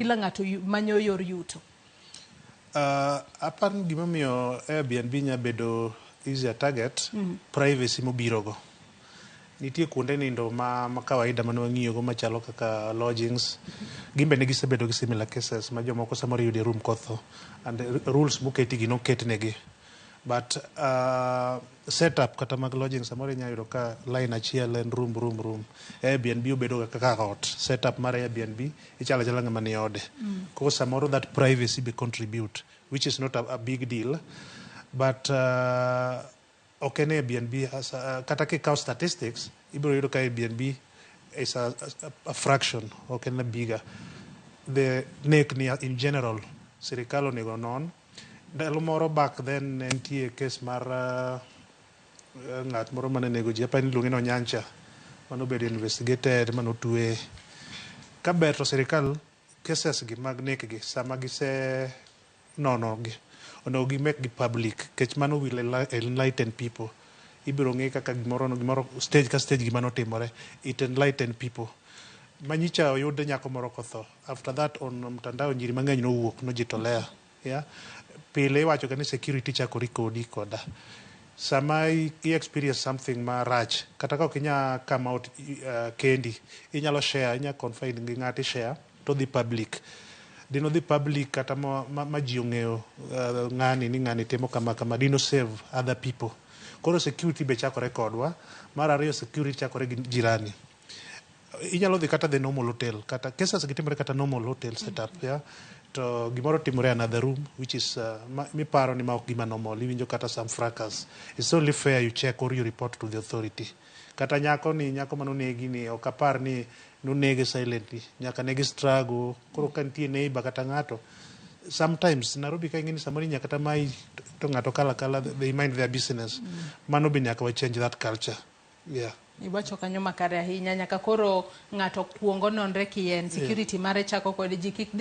Kila ng'ato manyo yor yuto. Aparo ni gimomiyo Airbnb nya bedo easier target, privacy mobirogo. Nitie kuonde nindo ma kawaida mane wang'iyogo machalo kaka lodgings. Gin be ne gisebedo gi similar cases ma jomoko samoro iyudo e room kotho and rules moketi gi noket negi. But setup kata mag lodging samoro inya yudo ka line achiel en room, room, room. Airbnb obedo ga kaka ot. Setup mar Airbnb ichalo achala ng'ama ni ode. Koro samoro that privacy be contribute, which is not a big deal. But ok en Airbnb as kata kikawo statistics, ibiro yudo ka Airbnb is a fraction, ok en a bigger. The nek ni in general, sirikal onego non. Ndalo moro back then ne nitie case mar ng'at moro mane nego ji, apani iluonge ni Onyancha, manobedo investigated, manotwe. Ka ber to sirikal cases gi mag nek gi sama gise nono gi, onego gi make gi public, nikech mano will enlighten people. Ibiro ng'e kaka gimoro stage ka stage gima notimore. It enlighten people. Manyicha oyud nyako moro kotho. After that on mtandao nyiri mang'eny nowuok nojitolea. Yeah? Pile iwacho ga ni security chakore kodi koda. Sama i experience something marach, kata ka ok inya come out kendi, inyalo share, inya confide gi ng'ato, i share to dhi public. Dino dhi public kata ma ji ong'eyo ng'ani ni ng'ani timo kama kama, dino save other people. Koro security be chakore kodwa. Mar ariyo, security chakore gi jirani. Inyalo dhi kata the normal hotel, kata cases gi timore kata normal hotel setup, yeah? To gimoro timore another room which is miparo ni ma ok gima normal, iwinjo kata some fracas. It's only fair you check or you report to the authority. Kata nyako ni, nyako manonegi ni, ok apar ni nonege silently, nyaka negi struggle. Koro ka nitie neighbor kata ng'ato, sometimes Nairobi ka ing'e ni samoro inya kata mai to ng'ato kala kala, they mind their business. Mano be nyaka wa change that culture, yeah. Iwacho kanyo makare ahinya. Nyaka koro ng'ato kuongo nonre kien security mare chako kod ji kik dhi.